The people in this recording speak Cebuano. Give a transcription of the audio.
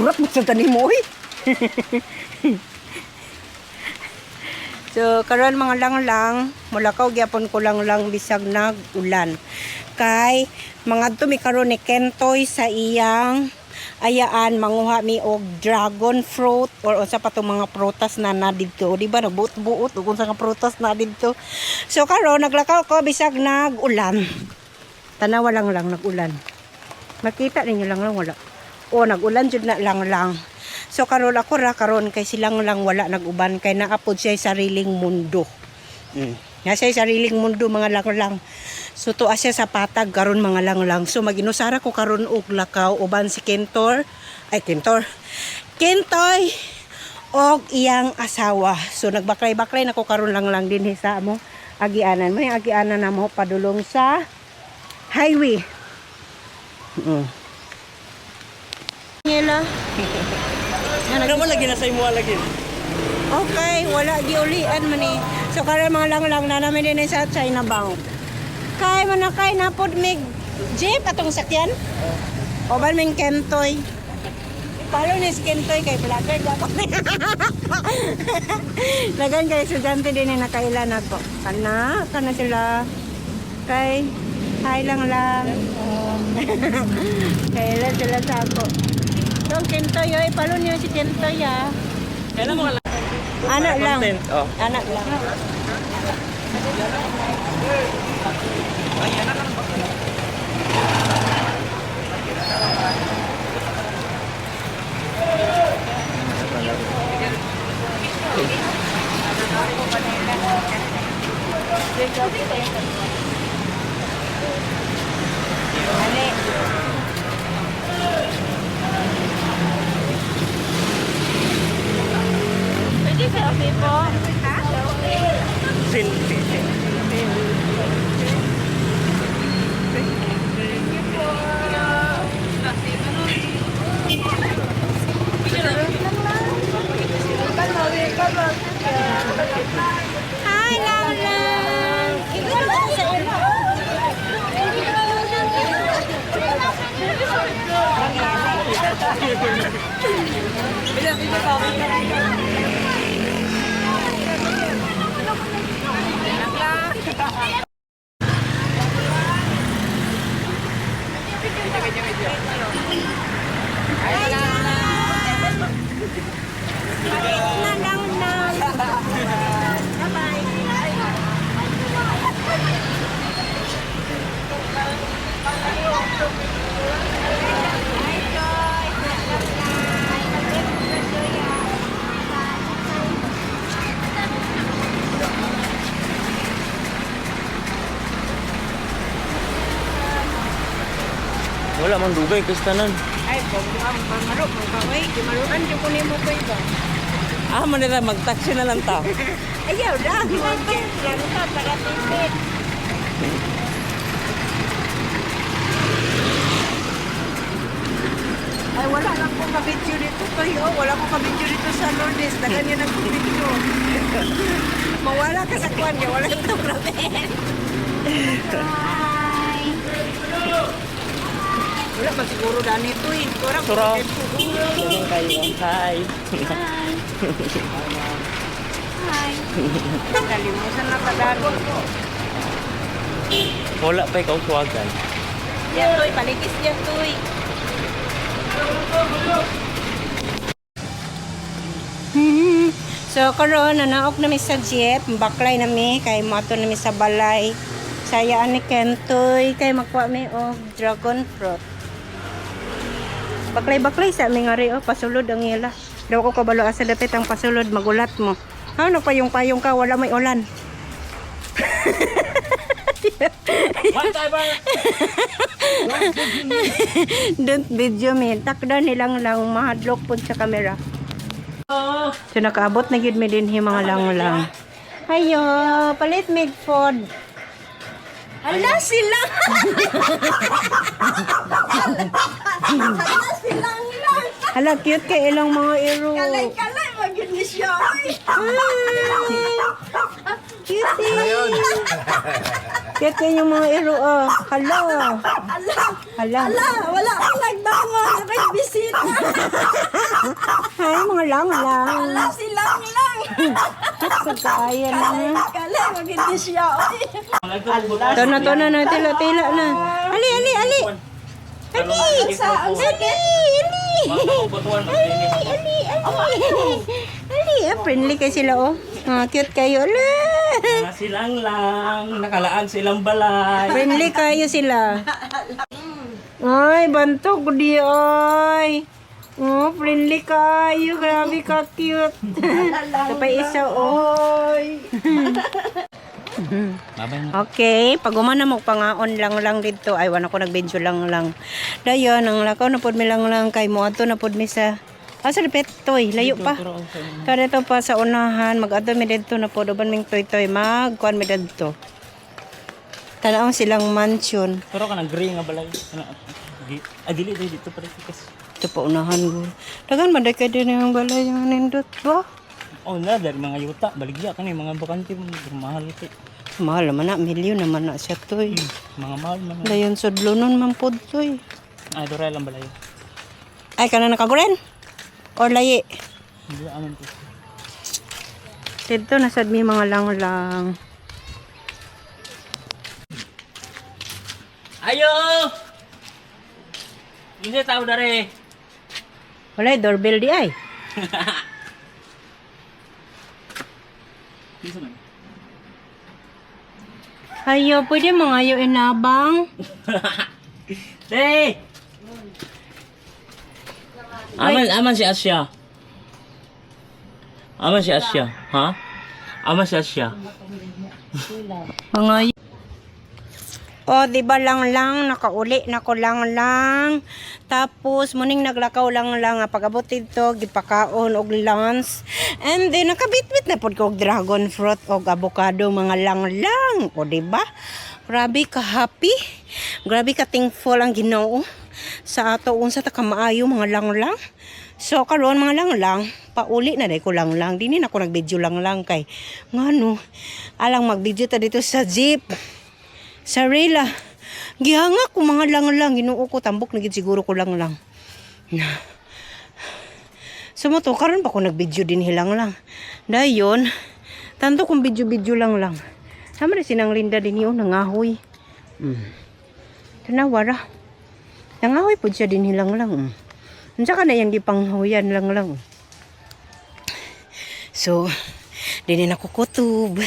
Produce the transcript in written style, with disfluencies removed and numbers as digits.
Surat mo sa tanim mo, oy. So karon, mga lang-lang, mulakaw gyapon ko lang-lang bisag nag-ulan. Kay mangadto mi karon ni Kentoy sa iyang ayaan, manguha mi og dragon fruit or unsa pa tong mga prutas na na didto, di ba? Nagbuot-buot ug unsa nga prutas na didto. So karon naglakaw ko bisag nag-ulan. Tanawa lang lang, nag-ulan. Makita ninyo lang lang, wala? O, nag-ulan jud na lang lang. So karon ako ra karon kay silang lang wala nag-uban kay naapod siya sariling mundo. Nasa sariling mundo, mga lang lang. So tuwa siya sa patag karon, mga lang lang. So maginusara ko karon og lakaw uban si Kentor, ay Kentor. Kentoy og iyang asawa. So nagbaklay-baklay na ko karon lang lang dinhi sa amo agianan. May agianan na mo padulong sa highway. Ngela. Ano mo lagi na sa imo lagi? Okay, wala giulian man eh. So karon, mga lang lang, na namin din sa China Bank. Kay man na kay napod mig jeep atong sakyan. O ba ming Kentoy. Follow ni si Kentoy kay vlogger dapat. Lagan kay estudyante din na nakailan ako. Kana, kana sila. Kay hi lang lang. Kailan sila sa ako. So, ang Kentoy, oy, follow niyo si Kentoy ah. Kailan mo lang? Anak lang. Content, oh. Anak lang. Pwede selfie po. Selfie. Hi, lang lang. Ikaw lang sa imo. Na lang lang. Bye-bye. Wala man dugay kastanan. Ay, kung ang pamaro, kung kaway, gimaruan jud ko nimo ko iba. Ah, manila mag-taxi na lang ta. Ayaw na. Yan ka, para tipid. Ay, wala lang ko ka-video dito kayo. Wala ko ka-video dito sa Lourdes. Dagan niya nag-video. Mawala ka sa kwan niya. Wala ito grabe. Wala man siguro dani ito eh. Wala ko Sura. Hi. Kalimutan na kadalo. Wala pa ikaw suwagan. Yan, Toy. Paligis yan, Toy. So karon nanaog na mi sa jeep, baklay na mi kay moadto na mi sa balay. Sayaan ni Kentoy kay magkuha mi og dragon fruit. Baklay-baklay sa mi nga ri oh, pasulod ang ila. Daw ko kabalo asa dapit ang pasulod, magulat mo. Ano payong-payong ka, wala may ulan. One timer. Don't video me. Takda nilang lang mahadlok pod sa camera. So nakaabot na gyud mi dinhi, mga lang-lang. Hayo, palit mig food. Ala sila! Ala silang lang! Hala, cute kay ilang mga iro. Kalay-kalay, magyud ni siya. Oy. Hi! Cutie! Cute kayo yung mga iro, ah. Hala. Ala! Hala. Ala! Wala akong nagbangon. Nakay bisita. Ay, mga lang lang. Ala, silang lang. Cute sa kaayo na. Kalay, magindi siya. Oy. To na, na. Tila, tila na. Ali, ali, ali. Ali! Sa, ang Ali! sakit. Ali! Ali! Ali! Ali! Ali! Ah, friendly kayo sila, oh. Ah, cute kayo. Ala! Mga silang lang, nakalaan silang balay. Friendly kayo sila. Ay, bantog di ay. Oh, friendly kayo. Grabe ka cute. Ito pa isa, oh. Babay na. Okay, pag umana mo pangaon lang lang dito ay wala ko nag-video lang lang. Dayon ang lakaw na pud mi lang lang kay mo adto na pud mi sa asa ah, toy, layo pa. Kada to pa sa unahan, mag-adto mi didto na pud uban ming toy-toy mag kuan mi didto. Tanawang silang mansion. Pero ka nang gray nga balay. Ano, ah, dili dili dito pa rin kasi. Ito pa unahan ko. Dagan man kay din yung balay yung nindot ba? Oh, na dari mga yuta, baligya kani mga bakante mahal ito. Mahal naman na, milyon naman na siya toy. Mga mahal man. Dayon sudlonon man pud toy. Ay, doray lang balay. Ay kana nakaguren? Or layi? Hindi aman ko. Dito nasad mi mga lang-lang. Ayo! Hindi tao dare. Walay doorbell di ay. Dito man. Ayo, pwede mga ayo inabang. Te! Aman, aman si Asya. Aman si Asya, ha? Aman si Asya. Mga Oh, di ba lang lang nakauli na ko lang lang. Tapos muning naglakaw lang lang nga pag-abot dito gipakaon og lunch. And then nakabitbit na pod ko og dragon fruit og avocado mga lang lang. O di ba? Grabe ka happy. Grabe ka thankful ang Ginoo sa ato unsa ta kamaayo mga lang lang. So karon mga lang lang, pauli na day ko lang lang. Dini na ko nag-video lang lang kay ngano alang mag-video ta dito sa jeep. Sa Rayla, gihanga ko mga lang-lang. Ginoo ko, tambok na gid siguro ko lang-lang. Na. So mo to, karon pa ko nag-video din hilang lang. Dayon, tanto kong video-video lang lang. Sama na sinang Linda din yun, nangahoy. Tanawara. Nangahoy po siya din hilang lang. Unsa ka na yung gipanghoyan lang lang. So, dinin ako kutob.